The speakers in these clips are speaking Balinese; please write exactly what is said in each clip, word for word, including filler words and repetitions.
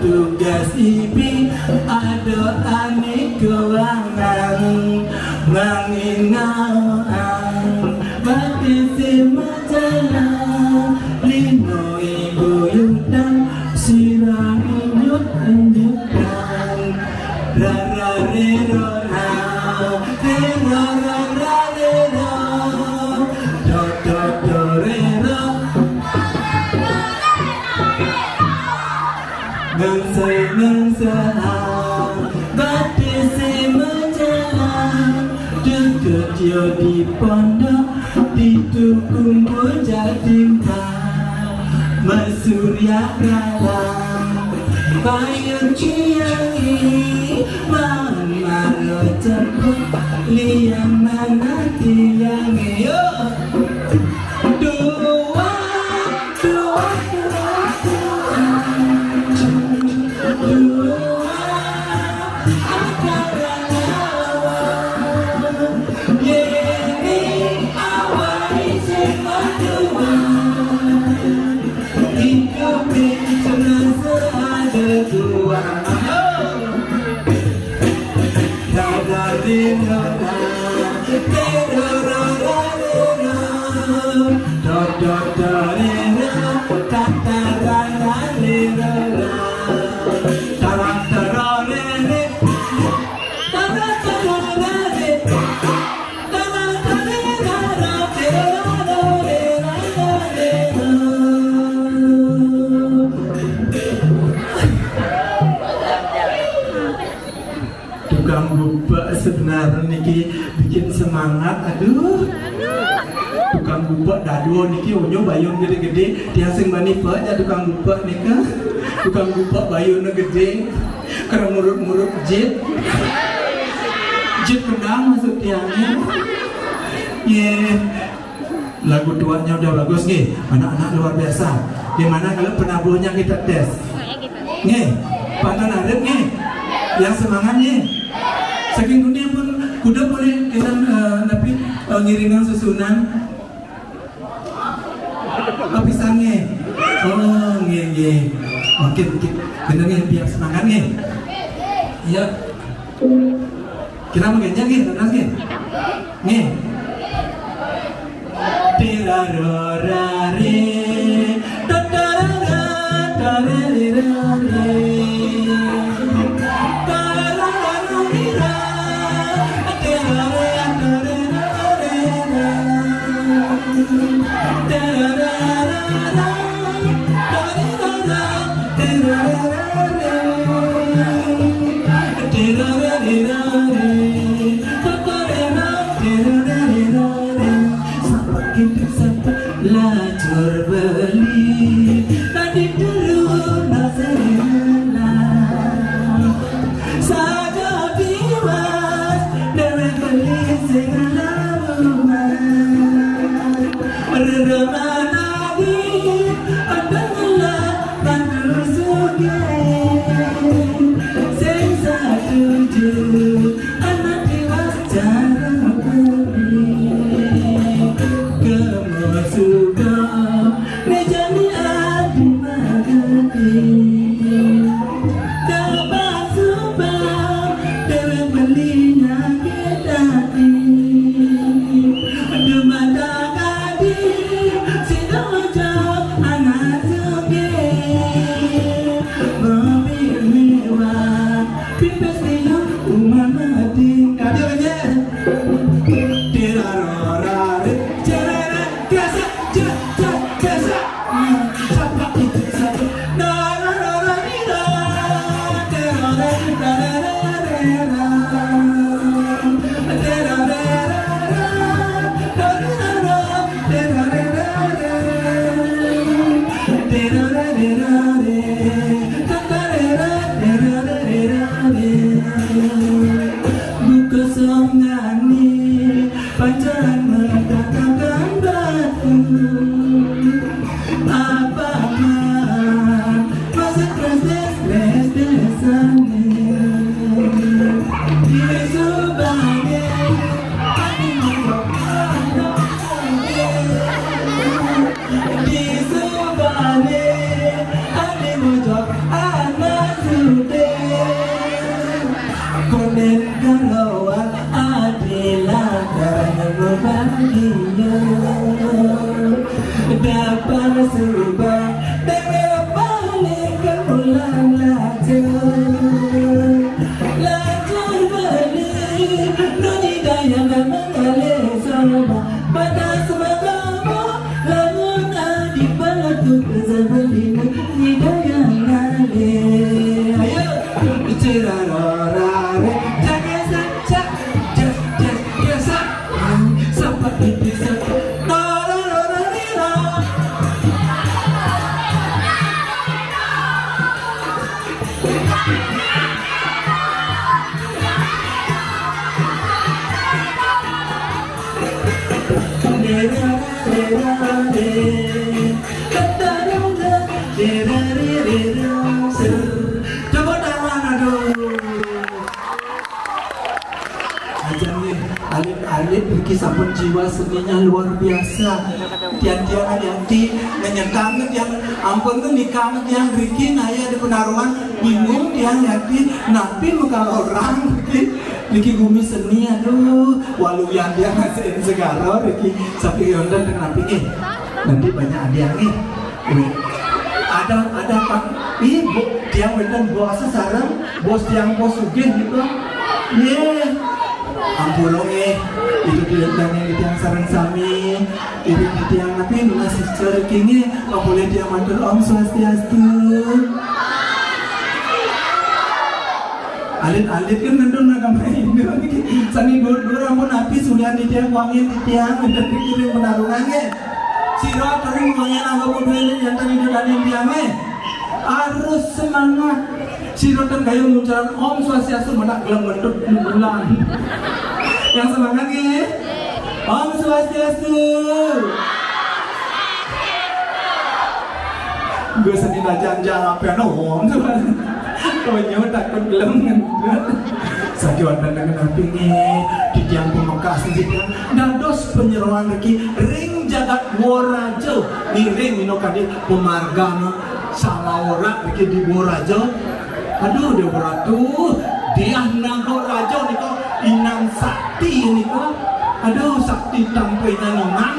Tugas ibi ado ane keuangan, manginau ang, batesi majalah, lino ibu yutang, sirang injuk-injukan, rara rero ra, rero rara rero, do do do rero. Ngengsel-ngengsel, batesi menjelang, deket yo di pondok, di tukung bujak timpang, mesurya ralang, payun ciangi, mamaro cepet, liang mana tiangi, yo. Dua, dua, dua, dua. Dua, antara lawan. Yeni awai sing dua. Hidup ini terasa ada dua. Tukang gupek sebenarnya niki bikin semangat, aduh. Tukang gupek dadua niki onyo bayun gede-gede, tiang sing bani pek jak tukang gupek nika. Tukang gupek bayun gede, kena murut-murut jit. Jit kendang maksud tiangnya. Ye. Lagu tuanya udah bagus nih, anak-anak luar biasa. Gimana kalau penabuhnya kita tes? Nih, pantun arep nih, yang semangat nih. Saking dunia pun kuda boleh kita eh, tapi eh, ngiringan susunan. Lapisan nih. Oh, nih, nih. Makin ki- bener nih biar semangat nih. Iya. Kita mau genjang nih, tenang nih. Nih. Tirarorare, tatarara, tararerare. Tarararira, tirare, tarararira. Tarararara, tararara, tarararara. Sapak itu sapak lacur beli, tadi turun nasrena. Sajo tiwas, dewek beli sing lalu. Rereman adi, padahlah bantu sugih. Sing satuju, anak tiwas cara beli. Kemo sudah, mejani adi magati. Dapat sumpah, dewek beli nyakit ati. Dumada kadi, sidojo anak sugih. Mobil mewah, pipis liuk, umah mati. Kadi aja. Tirarorare, cerere, kresek, cek, cek, kresek. Sapak itu sapak. Dararara. Tepuk tangan, aduh. Aja nih, alit-alit niki sampun jiwa seninya luar biasa. Tiang-tiang yang ti, ngenyekang tiang, ampun tuh nikang tiang riki naya di penarungan, bingung tiang yang ti, napi muka orang riki, riki gumi seni, aduh, waluyan tiang ngasihin segaro riki, sapi yonten napi nih. Nanti banyak hadiah nih. Wih. Ada, ada Pak. Ih, Bu, tiang wenten bos sareng, bos tiang bos sugih gitu. Ye. Ampun, eh. Itu dia tiang yang tiang sareng sami. Itu tiang tapi masih cerikingnya. Nggak boleh tiang matur Om Swastiastu. Alit-alit kan ngendun agama Hindu niki. Sani dur-dur ampun api sulian di tiang wangi di tiang dan dikirim penarungannya. Sira tering wangi nanggo kudu ini yang tadi di tadi tiangnya. Harus semangat. Sira ten kayu muncalan Om Swastiastu menak gelem mentut bulan. Yang semangat nih. Om Swastiastu. Gue seni bacaan jawab ya, no. Konyo takut gelem ngentut. Saja wonten dengan api nih, di tiang pemekas di tiang dados penyeroan riki ring jagat Worajo, ngiring mino kadi pemargana salah ora riki di Worajo. Aduh, Dewa Ratu, Diah Naga Raja nika inang sakti nika. Aduh, sakti tanpa inang inang.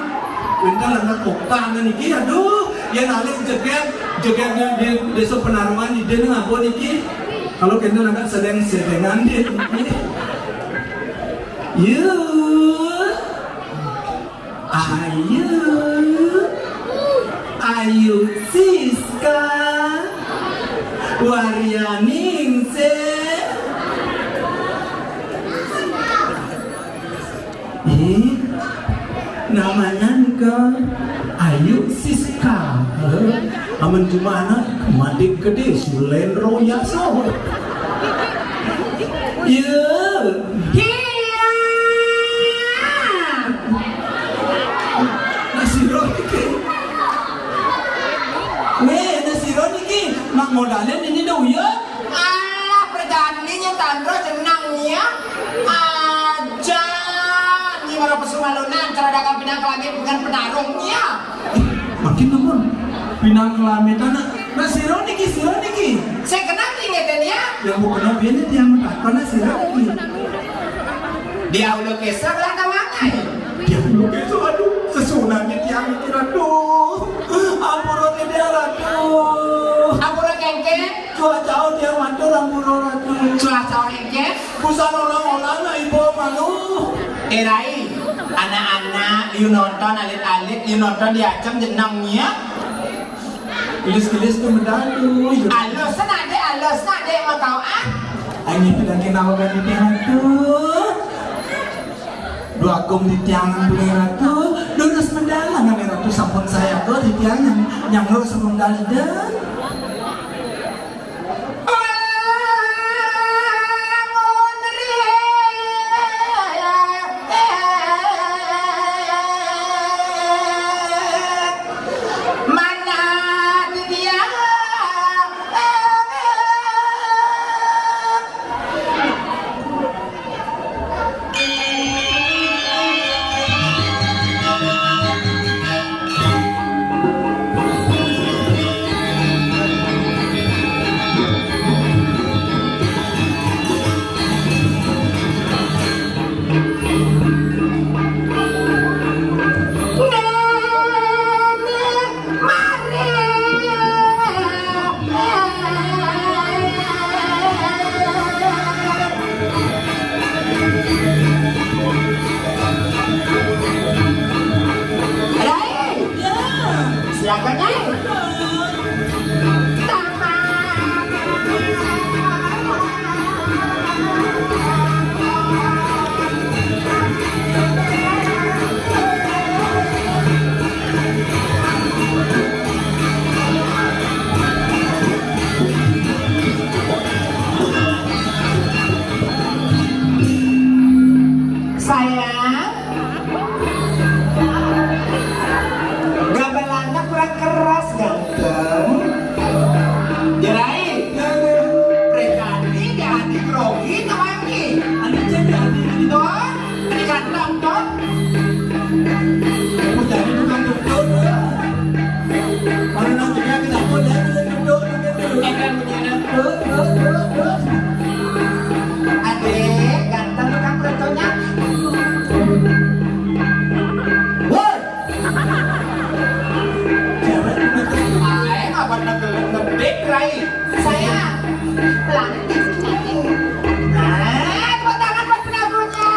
Wenten anak kokang niki, aduh, yang alit jeget, jeget di desa Penarungan ide ngapa niki. Kalau kena anak sedeng sedengan dia niki. Yuk. Ayu, Ayu Siska, Waryaningsih. Eh, namanya ke Ayu Siska. Eh, amun cuma anak mandi gede sulen roya so. Iya. Iya. Nah, sira niki. Weh, nah, sira niki. Mak modalnya ini dong, ya. Alah, perjalanan ini tandro jenang ya. Aja. Ini marang pesu malunan, celadakan pinang kelamit bukan penarung ya. Makin nemen. Pinang kelamit anak. Nah, sira niki, sira niki. Saya kenal nih ngeten ya. Yang mau kenal dia ini tiang takon sira niki. Dia udah kesar lah tawakai. Dia udah kesar, aduh, sesunannya tiang mikir, aduh. Ampura dia, aduh. Ampura kengke. Cuaca dia matur, ampura, aduh. Cuaca kengke. Busan orang-orang na ibu malu. Eh, Rai, anak-anak, you nonton alit-alit, you nonton di acem jenangnya. Gelis-gelis tuh mendalu. Alus nade, alus nade mau kau ah. Ini bilang kenapa kan di tiang tuh? Dua kong di tiangan beli ratu, lurus mendalam kan ratu sampun saya tuh di tiangan yang lurus mendalam. Saya pelanggan. Nah, tepuk tangan buat penabuhnya.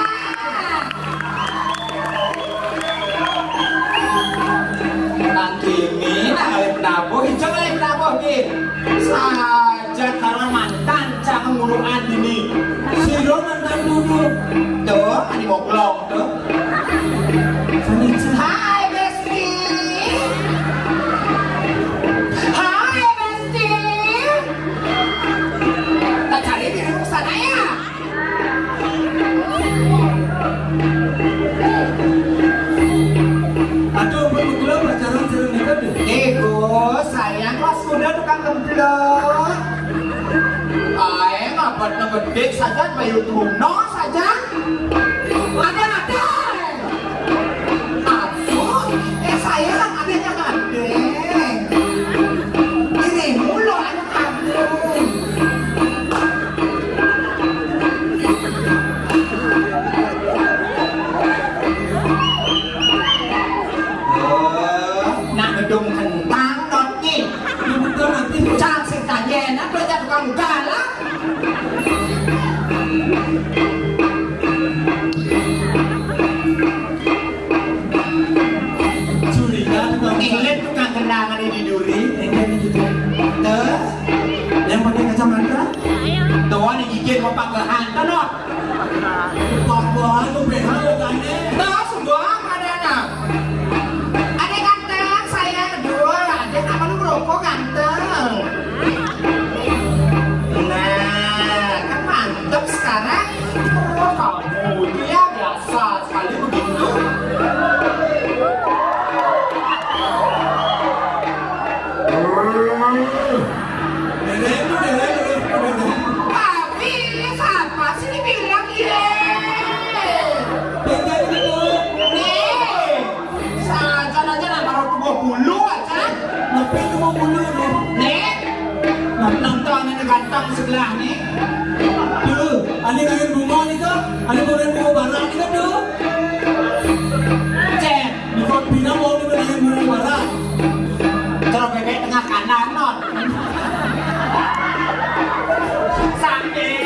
Nang kini, nang oleh penabuh, ijang oleh penabuh, Ki. Saja karena mantan, jangan nguluan ini. Siro mantan dulu. Tuh, ini moblong, tuh. Hai, Besti. Hai, Besti. Tak cari di rumah sana ya? Aduh, ampun, betul pacaran sering nikah deh. Ego, sayang, kelas kuda tukang gemblot. Ae, ngapa nang gede saja, bayu tuno saja. Ada, ada. Aduh, eh, sayang, adanya ada. Ini mulu anak aku. Oh, nak gedung kentang, Dot, nih. Ini betul nanti. Cang sing tanya, nak belajar tukang galak. Curiga tukang. Ingat tukang kenangan ini duri. Enggak gitu. Tuh. Yang pakai kacamata? Tuh, ada gigi mau pakai hantu, no. Pakai hantu, behal, kan, eh? Tuh, sungguh apa, ada, ada? Adek ganteng, saya dua. Adek, apa lu merokok ganteng? Nah, kan mantep sekarang. Oh, kamu itu ya biasa sekali begitu. Tapi ini siapa sih dibilang ye? Nih, saja aja nak taruh dua puluh aja. Ngapain dua puluh, nih? Nih, nonton ini ganteng sebelah nih. Tuh, ada yang bunga nih, tuh. Ada yang bunga barat nih, tuh. Cek. Di kok pinang mau di mana yang bunga barat? Terus bebek tengah kanan, non. Sakit.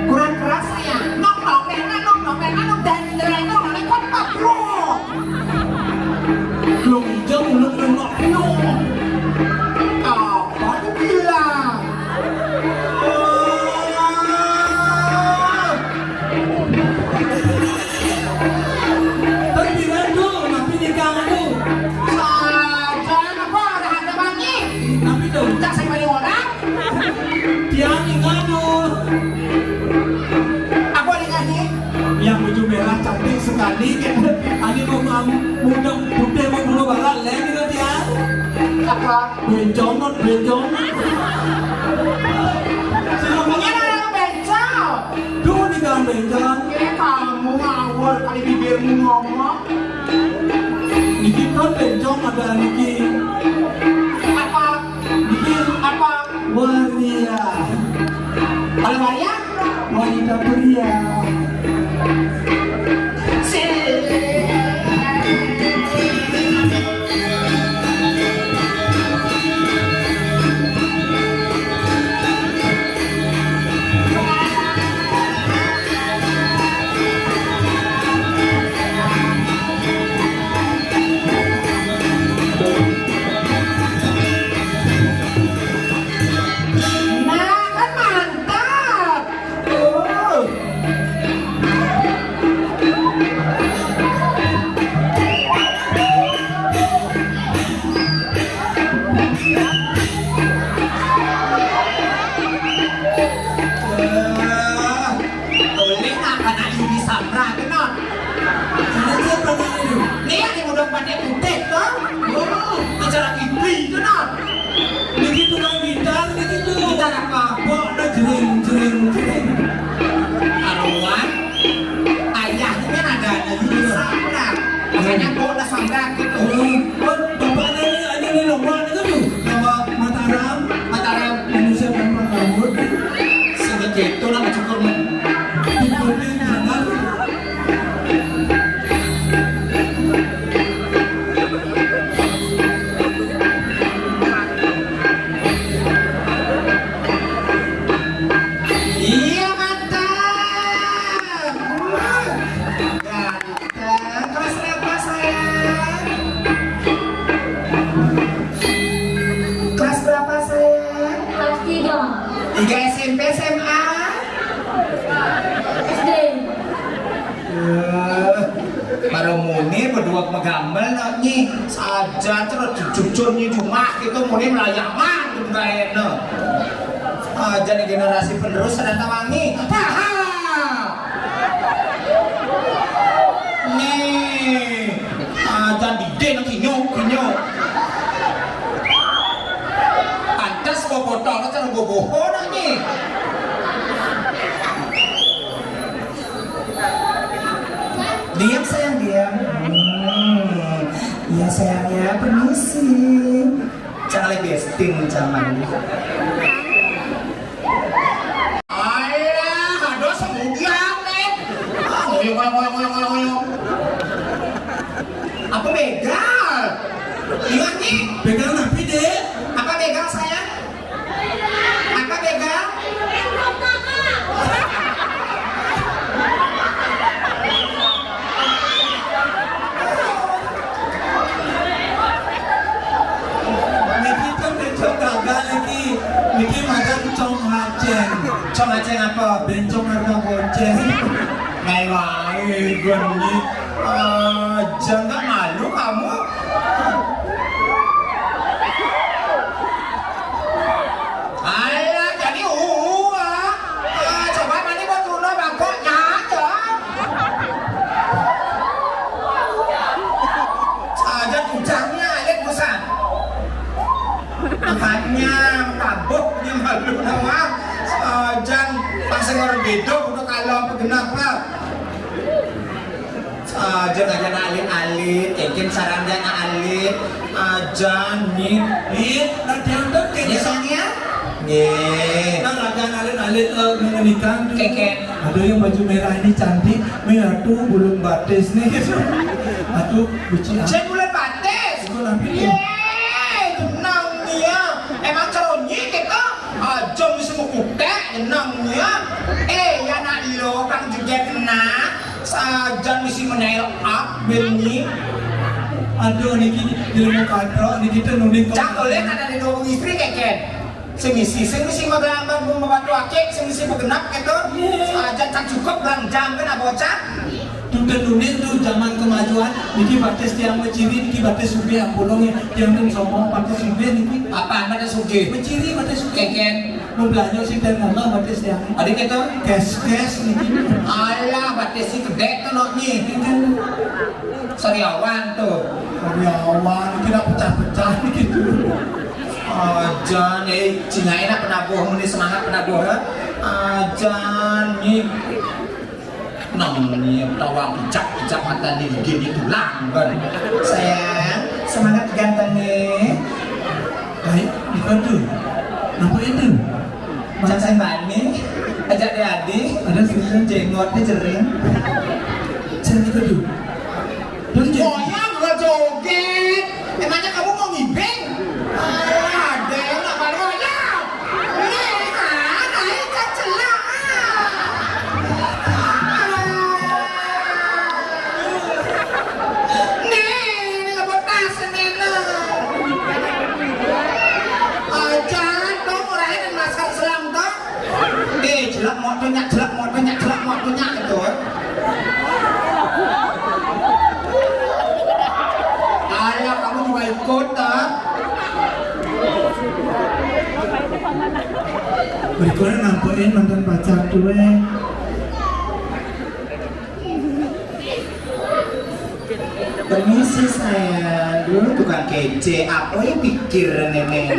Kurang keras ya. Nok nok nena, nok nok nena, nok dan nena, nok nena, kok pak bro. Belum hijau, belum nengok, belum. Apa dibilang? Terus bilang tuh, nanti nikah tuh. Saja, apa ada harga bangki? Tapi tuh, tak saya banyak orang. Dia nikah tuh. Apa nikah nih? Yang baju merah cantik sekali, kan? Ani mau, mau muda, putih mau berubah barat, lain gitu dia. Apa? Bencong, Not, bencong. Semuanya orang bencong. Duh, di dalam bencong. Eh, kamu ngawur kali bibirmu ngomong. Niki kan bencong ada niki. Apa? Niki apa? Waria. Kalau waria? Wanita pria. Nah, kan mantap. Tuh. Itu tuh, nama Mataram, Mataram, manusia tanpa rambut. Sing gitu nama cukur mah. Diputin tangan. Iya, mantap. Ganteng. Kelas berapa, sayang? Kelas berapa, sayang? Kelas tiga. Tiga S M P, S M A? S D. Eh, para muni berdua megambel nak nyi. Saja terus cucurnya cuma itu muni melayangan tuh kayaknya. Ah, jadi generasi penerus ternyata wangi. Haha. Nih, ah, dan dide nak kinyo, kinyo. Pantas gua potong, kan gua boho nak nih. Diam, sayang, diam. Hmm. Iya, sayang, ya, permisi. Jangan lagi besting zaman. Alah, aduh, semudian, nih. Ah, ngoyong, ngoyong, ngoyong, ngoyong, ngoyong. Apa begal? Ingat, nih. Begal apa, Dek? Apa begal, sayang? Apa begal? Niki kan bencong gagal niki. Niki madan cong haceng. Cong haceng apa? Bencong harga goceng. Ngai wae, gue niki. Eh, jangan malu kamu. Alah, jadi uu, ah. Ah, coba mani buat Bruno bangkoknya aja. Saja ujangnya alit busan. Makanya tabuhnya malu nama. Sajan pasang orang beda udah kalau apa genap lah. Aja aja alit-alit, mungkin sarang dia alit, aja nih. Nih, latihan tuh kayak Iya, gitu. Sonia? Nggih. Kan latihan alit-alit, eh, mengenikan tuh. Keke. Ada yang baju merah ini cantik, nih, aduh, belum batis nih. Aduh, buci. Saya bulan batis. Itu nanti tuh. Yeay, tenang nih ya. Emang keronyi kita. Aja mesti mau kutek, tenang nih ya. Eh, ya nak lo, kang juga kena. Sajan mesti menelak bengi. Aduh, niki ilmu kadro, niki tenuni. Cak oleh ada di dua istri keken. Sing isi, sing isi magelambat mau membantu akik, sing isi begenap gitu. Sajan tak cukup bang jam kan bocah. Tuh tenunin tuh zaman kemajuan, niki batis tiang meciri, niki batis sugih ampun dong ya, tiang tuh sombong batis sugih niki. Apa batis sugih? Meciri batis sugih. Keken. Mau belanja sih dan nama batis tiang. Ada kita? Cash cash niki. Alah, batis si gedek tuh nok nih. Sariawan tuh. Sariawan, kira pecah-pecah gitu. Ajan, eh, cina enak penabuh, meni semangat penabuh ya. Ajan nih. Namanya tawa pijak-pijak mata nih gini tulang kan. Sayang, semangat gantengnya. Baik, itu tuh. Apa itu? Macam bani, ajak dia adi. Ada sih. Jenggotnya jering. Saya itu tuh. Terus dia. Moyang gua joget. Emangnya kamu mau ngibing? Alah, ada yang nggak mau ya. Nih, ah, naik ke celak. Nih, ini ngebut tas ini, nah. Aja dong, urahin masker selang dong. Eh, jelek motonya, jelek motonya, jelek motonya gitu. Alah, kamu juga ikut, ah. Berikutnya nampuin mantan pacar tuh, eh. Permisi sayang, dulu tukang kece, apa yang pikir nenek?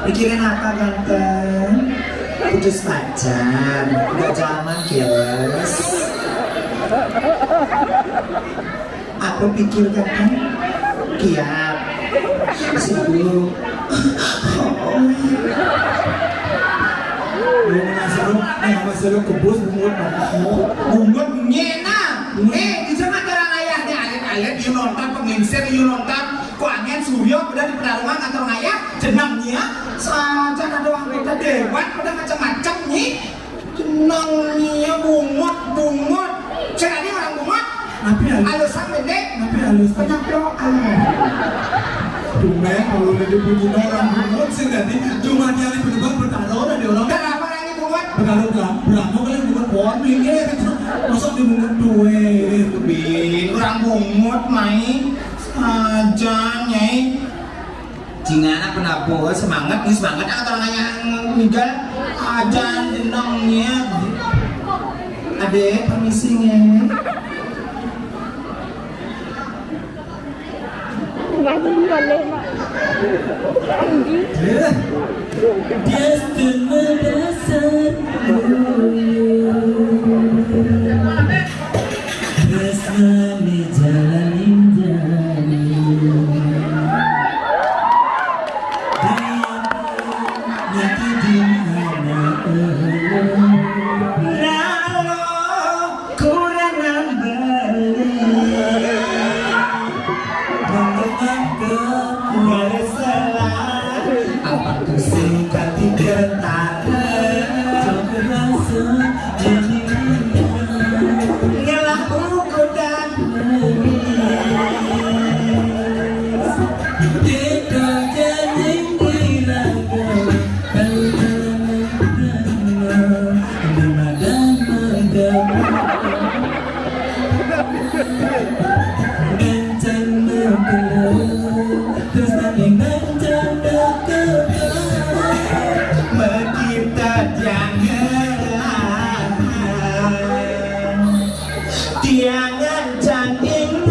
Mikirin apa ganteng? Putus pacar, udah zaman keles. Apa pikir ganteng? Kiat. Sing dulu. Lu ngena seru, eh, apa seru kebus bungut. Bungut ngena. Eh, di sana orang ayahnya alit-alit, you nonton pengingsir, you nonton kuangen suryo, udah di pertarungan kantor ayah, jenengnya saja ada orang kita dewan, udah macam-macam nih. Jenengnya bungut, bungut. Saya tadi orang bungut. Tapi halus. Alasan pendek. Tapi halus. Penyaplokan. Tumben kalau udah dibunyi orang bungut sih tadi. Cuma nyari penerbang bertaruh ada orang. Kenapa lagi bungut? Bertaruh belam, belam mau kalian bungut pohon minggir. Masuk di bungut tuwe. Bin, orang bungut main. Aja, nyai. Jingana penabuh semangat, ini semangat atau orang yang meninggal? Aja jenengnya. Ade, permisi, nge. Rumah itu boleh, Mak. Dia setengah dasar. Tresnane jalan injani. Nyaki di mana? Lalo kurang nambeli. Mengapa bersalah? Apa kusing kati ketara? Coba rasa jadi ngelah ukudan. Kita jadi diraga. Di mana-mana. Kencang bergerak, terus nanti kencang bergerak. Kita jangan, jangan canggung.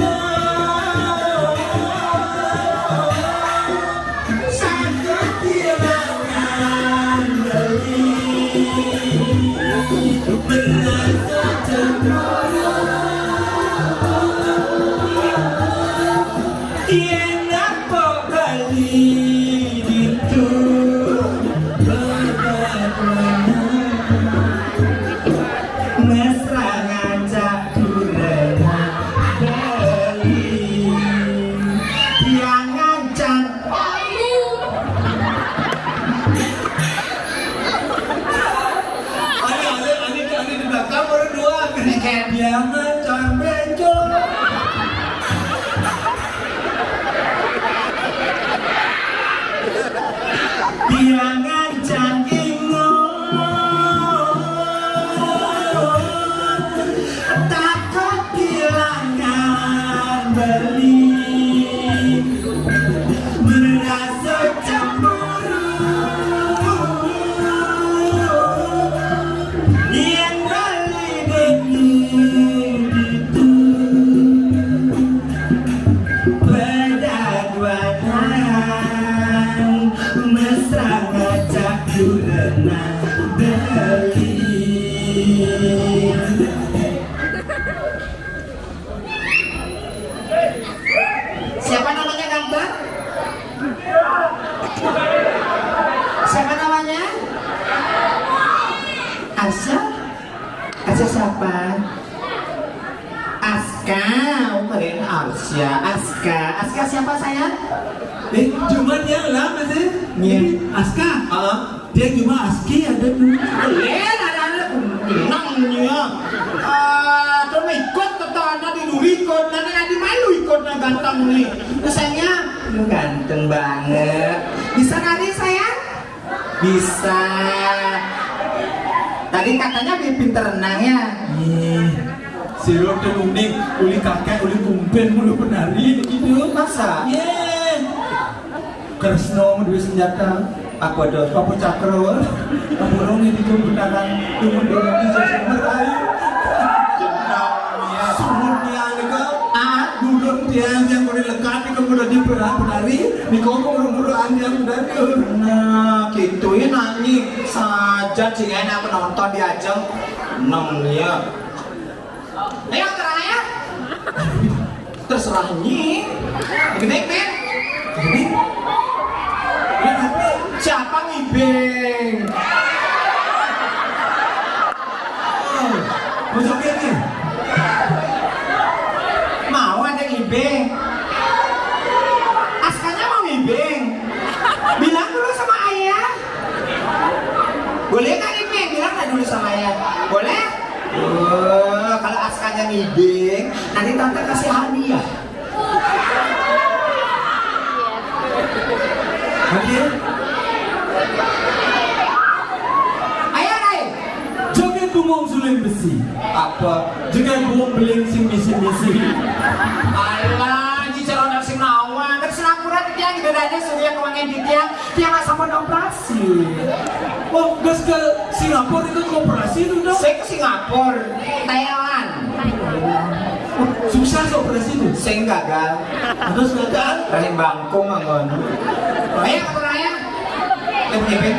Satu tilangan beli berasa cemburu. Yen apa beli ditu berapa mesra ngajak kurena beli. Tiangan can Ani, ani, ani, ani di belakang baru dua. Ini kayak biasa, campur, cok. Bilangan cangking, takut bilangan beli. Merasa cemburu. Yang beli demi itu. Pada dua tangan mesra ngajak kurena beli. Siapa namanya ganteng? Siapa namanya? Arsya? Arsya siapa? Aska, oh, kalian Arsya. Aska, Aska siapa, sayang? Eh, cuman yang lah, Mas, eh? Iya. Ini Aska. Heeh. Dia cuma Aski ada tuh. Iya, ada, ada. Tenang, ya. Ah, terus ikut ke tanah di dulu ikut, nanti nanti malu ikut, nah, ganteng nih. Terus sayangnya, lu ganteng banget. Bisa nari, sayang? Bisa. Tadi katanya dia pinter renang, ya? Iya. Si Rod tuh unik, uli kakek, uli kumpen, uli penari gitu. Masa? Iya. Kresno duwe senjata. Apa tuh? Apa cakra? Apa rong ini tuh benaran tuh mendorong bisa sumber air. Jeneng, ya. Sumut nih, anu, kok. Ah, dulur dia yang boleh lekat, ini kamu udah diperah, penari. Di kamu buru-buru yang dari. Nah, gitu ya, nyanyi saja sih enak penonton diajeng. Nang ya. Ayo, terang ya. Terserah nyi. Gede, Ben. Gede. Ibing, nanti tante kasih hadiah. Oke. Ayo, ayo. Joget bungong suling besi. Apa? Joget bungong beling sing misi-misi. Alah, ini cara sing nawan. Kan Singapura dia gitu, ada surya kewangian di tiang. Dia nggak sama operasi. Oh, gas ke Singapura itu operasi itu dong. Saya ke Singapura, Thailand. Oh, sukses operasi itu. Saya gagal. Terus gagal. Rahim bangkung anggon. Raya apa Raya? Yang punya pen?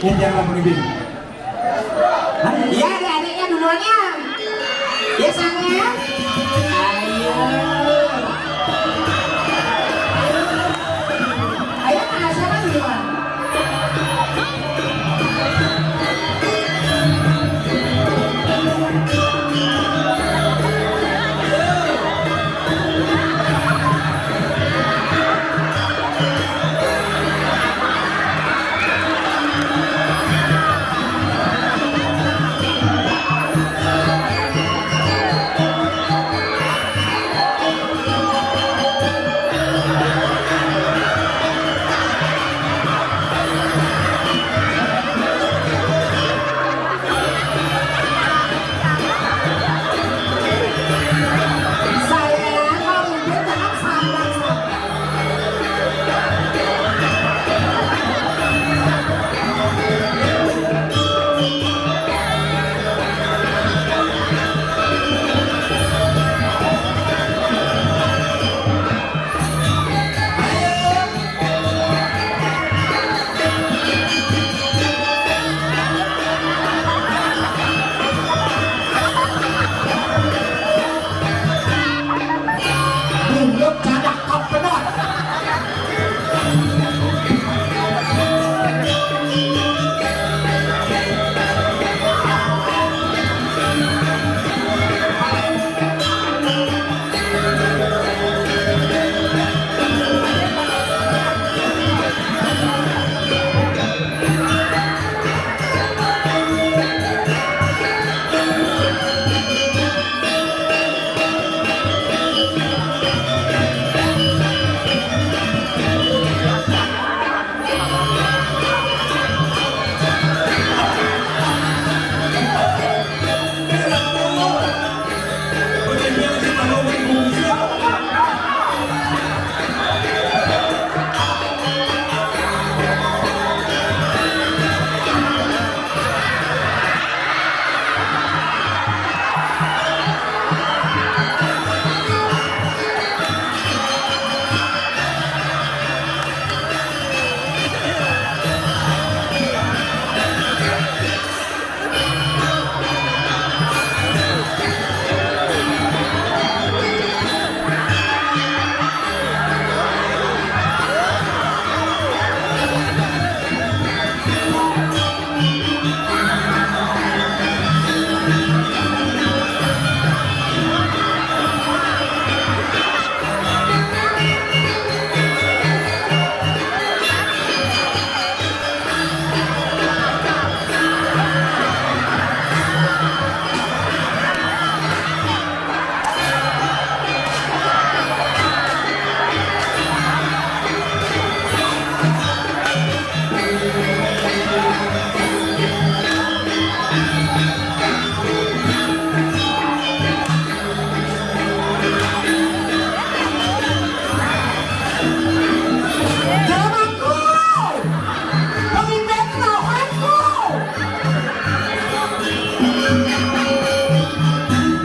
Ya, jangan punya pen. Hah? Iya, ada adiknya duluan ya. Ya, sayang ya. Ayo. Ayo, Kak, siapa duluan?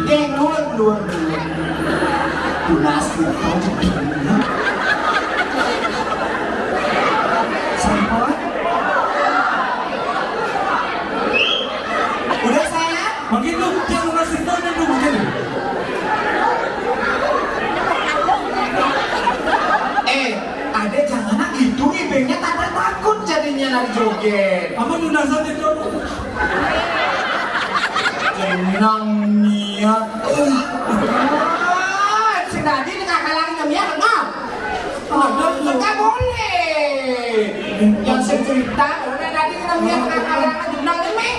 Geng, luar, luar, luar. Tunas, luar, luar. Sampun? Udah, sayang? Makin lu, jangan kasih tanya lu, makin. Eh, ada jangan gitu, ibingnya tante takut jadinya nari joget. Apa tunasan itu? Tenang niat. Ah, si Nadi dengan kalangan niat, nah. Ada, enggak boleh. Yang saya cerita, udah tadi kita lihat anak-anak jurnal ini,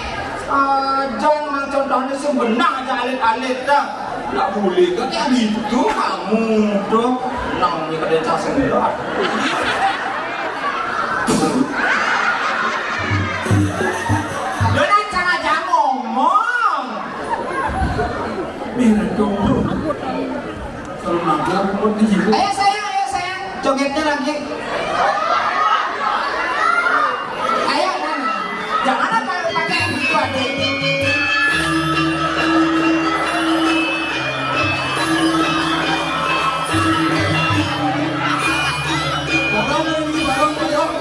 eh, jangan memang contohnya sih benar aja alit-alit dah. Nggak boleh, kan kayak gitu kamu tuh. Nang ini kada cacing berat. Lu nang sengaja ngomong. Nih, dong. Kalau nabrak, rumput di situ. Ayo sayang, ayo sayang, jogetnya lagi. Ayo, Nana. Jangan apa pakai yang gitu, adik. Bareng, bareng, bareng.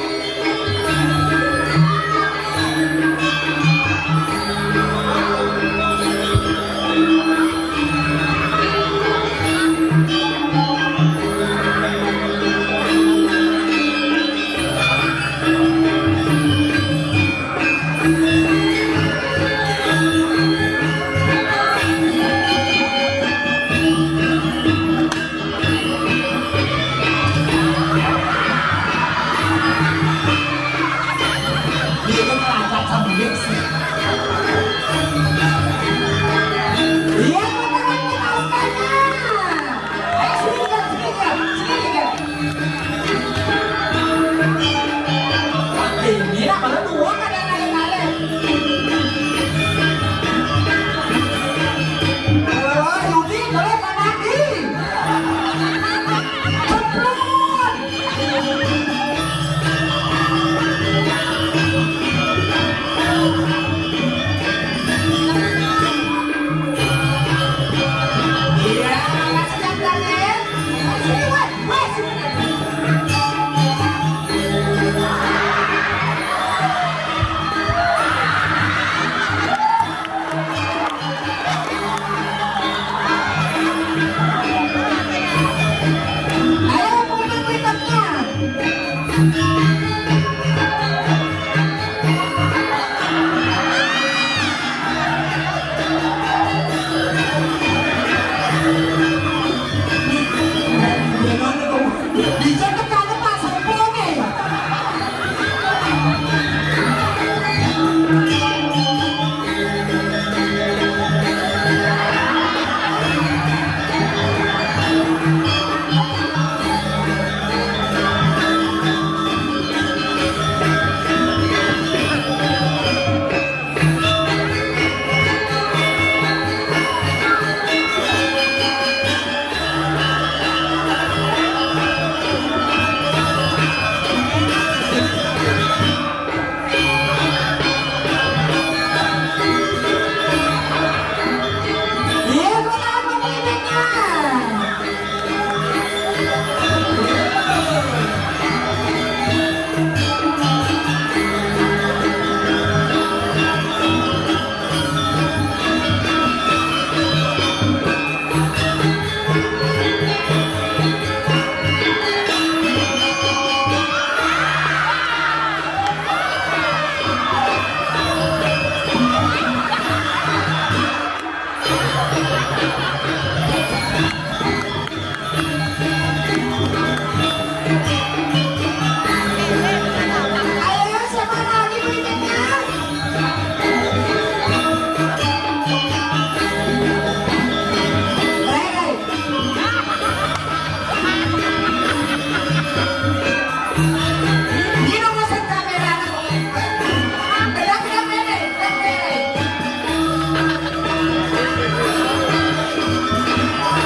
Iya, kan kelacak sambil sih. Iya, beneran kita ustaznya. Ayo, sini, Kak, sini, Kak, sini, Kak. Ini lah, kalau dua kan ada yang lain. Oh, Yudi, boleh, Pak Nadi. Cemplung. Iya, makasih, Kang Daniel. Makasih, Wan. Wes. Ayo, putar berikutnya.